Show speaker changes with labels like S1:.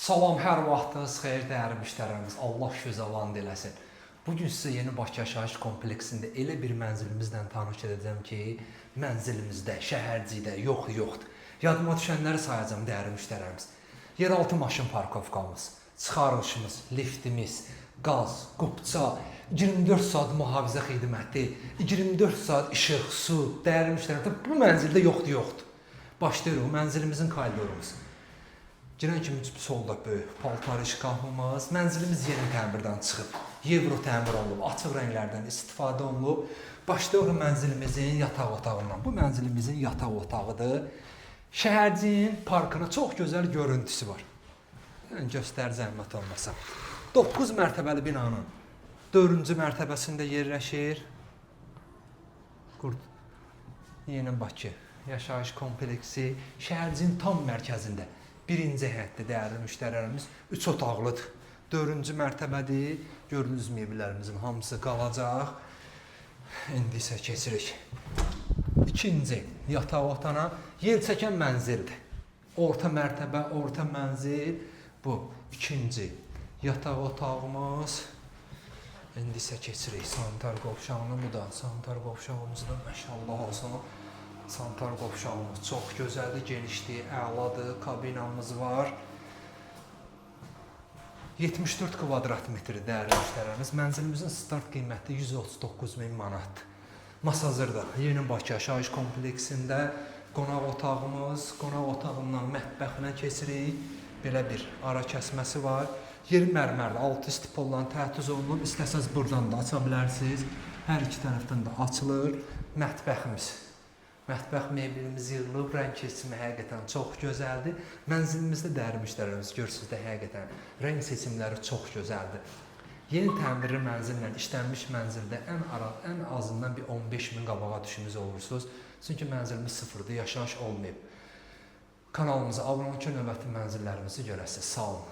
S1: Salam, hər vaxtınız xeyir dəyərli müştərilərimiz. Allah şüzavan eləsin. Bu gün sizə Yeni Bakı yaşayış kompleksində elə bir mənzilimizlə tanış edəcəm ki, mənzilimizdə, şəhərcikdə yox, yoxdur. Yadıma düşənləri sayacağam, dəyərli müştərilərimiz. Yeraltı maşın parkovkamız, çıxarılışımız, liftimiz, qaz, qupça, 24 saat mühafizə xidməti, 24 saat işıq, su, dəyərli müştərilər, bu mənzildə yoxdur, yoxdur. Başlayırıq mənzilimizin koridorumuz. Girən kimi solda böyük paltar şkafımız, mənzilimiz yeni təmirdən çıxıb. Yevro təmir olunub, açıq rənglərdən istifadə olunub. Başlayırıq mənzilimizin yataq otağından. Bu mənzilimizin yataq otağıdır. Şəhərciyin parkına çox gözəl görüntüsü var. Yəni göstər zəhmət olmasa. 9 mərtəbəli binanın 4-cü mərtəbəsində yerləşir. Qurd Yeni Bakı yaşayış kompleksi şəhərciyin tam mərkəzində. Birinci həyətdə, dəyərli müştərilərimiz, 3 otaqlıdır. 4-cü mərtəbədir. Gördüyünüz mebellərimizin hamısı qalacaq. İndi isə keçirik İkinci yataq otağına. Yer çəkən mənzildir. Orta mərtəbə, orta mənzil. Bu ikinci yataq otağımız. İndi isə keçirik sanitar qovşağına. Bu da sanitar qovşağımızda, maşallah olsun. Sanitar qovşağımız çox gözəldir, genişdir, əladır, kabinamız var. 74 kvadrat metr, dəyərli müştərilərimiz. Mənzilimizin start qiyməti 139 min manatdır. Masazırda, Yeni Bakı yaşayış kompleksində qonaq otağımız, qonaq otağından mətbəxinə keçirik. Belə bir ara kəsməsi var. Yeri mərmərli, alt üst polla təchiz olunub. İstəsəniz buradan da aça bilərsiniz. Hər iki tərəfdən də açılır. Mətbəximiz. Mətbəx mebelimiz yığılıb, rəng seçimi həqiqətən çox gözəldir. Mənzilimizdə, dəyərli müştərilərimiz, görürsüz də, həqiqətən rəng seçimləri çox gözəldir. Yeni təmirli mənzillə işlənmiş mənzildə ən azından bir 15 min qabağa düşmüş olursunuz. Çünki mənzilimiz sıfırdır, yaşayış olmayıb. Kanalımıza abunə olun ki, növbəti mənzillərimizi görəsiniz. Sağ olun.